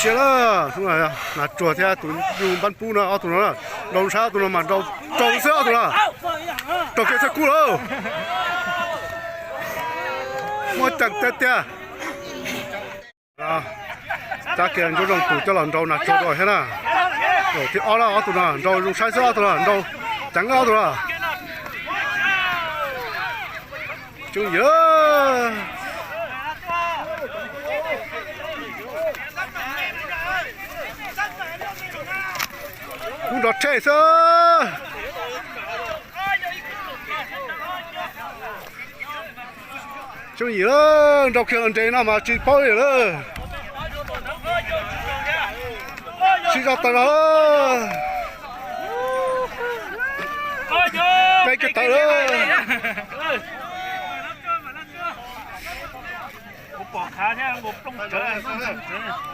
Sia lawm, Nas Tsuag thiab tus nyuj npab pub no ob tug no, nrau saib ob tug no mas nrau rau xwb ob tug no. Raug kiag txhaj kub lawm. Muaj ceem tiag tiag. Cab kiag Ntsuab Zoo tus coj los nrau Nas Tsuag dua thiab na. Zaum thib ob lawm ob tug no, nrau zoo saib xwb ob tug no, nrau ceev ob tug no. Tseeb yim. Kub nrov rhe xwb. Tseeb yim lawm, nrau kiag los nres no mas tsis paub li lawm. Sib zog tawm los. Nqe kiag tawm lawm.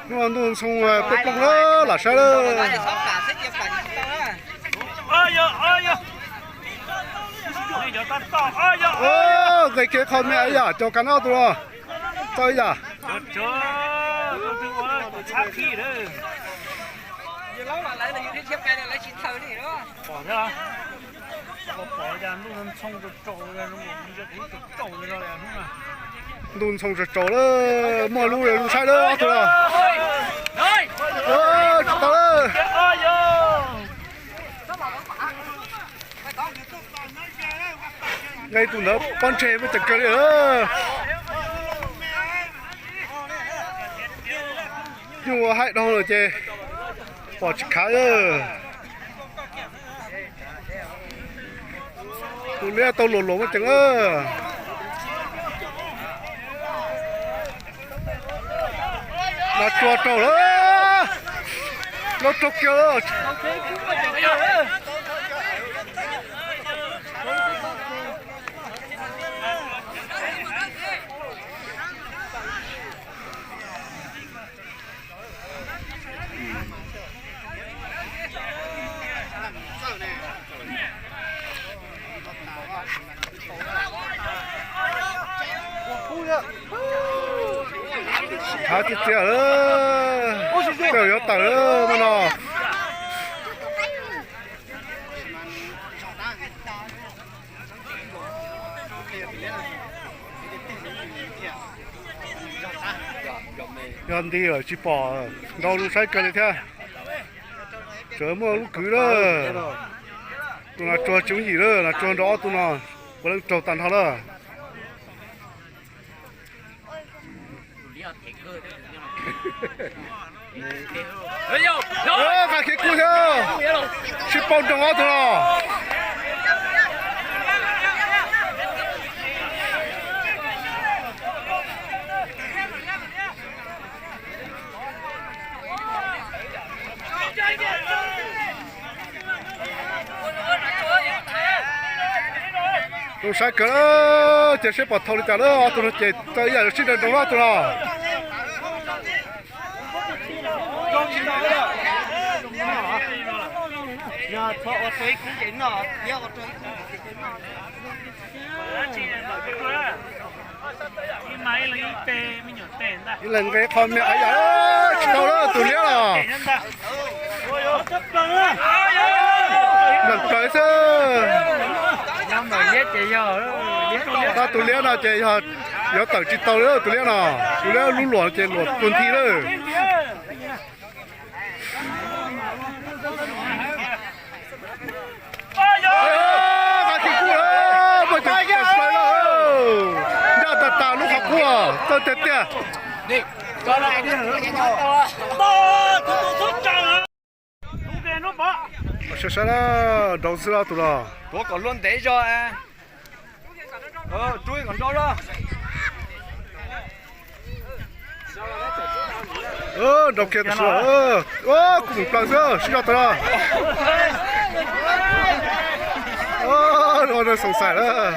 Hnub no Ntuj Ntxhoo plooj plooj lawm, lam saib lawm. Nqe kiag qho me ib yam, cov kab nab tus los txawj ib yam. Ntuj Ntxhoo tsaus tsaus lawm, muaj lub zoo saib lawm ob tug los. Tsis tau lawm. Nqe tus ntawd pob ntseg muaj ceem kawg li lawm. Nyuj ua haib dhau lawm ces pom tsis khav lawm. Tus liab tau luam luam muaj ceem lawm. Nas Tsuag raug lawm. Lawv raug kiag lawm. Khav tiag tiag, tej zaum yuav tawm lawm no. Yog nti lawm tsis pom, nrau zoo saib kawg li thiab. Tseem muaj lub kwv lawm. Tus Nas Tsuag tsis yooj yim lawm, Nas Tsuag nrau ob tug no puav leej raug tag nrho lawm. Nqa kiag kub thiab, sib pauj nroo ob tug no. Zoo saib kawg, ces seb pom thaum li cas lawm, ob tug no ces txawm ib yam sib nrawm nroos ob tug no. Ib leeg nqe qho me yam, tsis tau lawm, tus liab los. Nplam plaws xwb. Tus liab no ces yog yuav tawm tsis tau li, tus liab no, tus liab lub luam ces luam tuag nthi lawm. Nqa kiag kub lawm, muaj ceem kawg plaws lawm. Ncaj tas tas lub qhov kub, txawj tiag tiag. Saib saib, nrau xwb lawm tus los. Tuav kom luaj ntev zog. Nrau kiag tas su, kub mus plaws xwb, sib zog tas los. Xoom xaim lawm.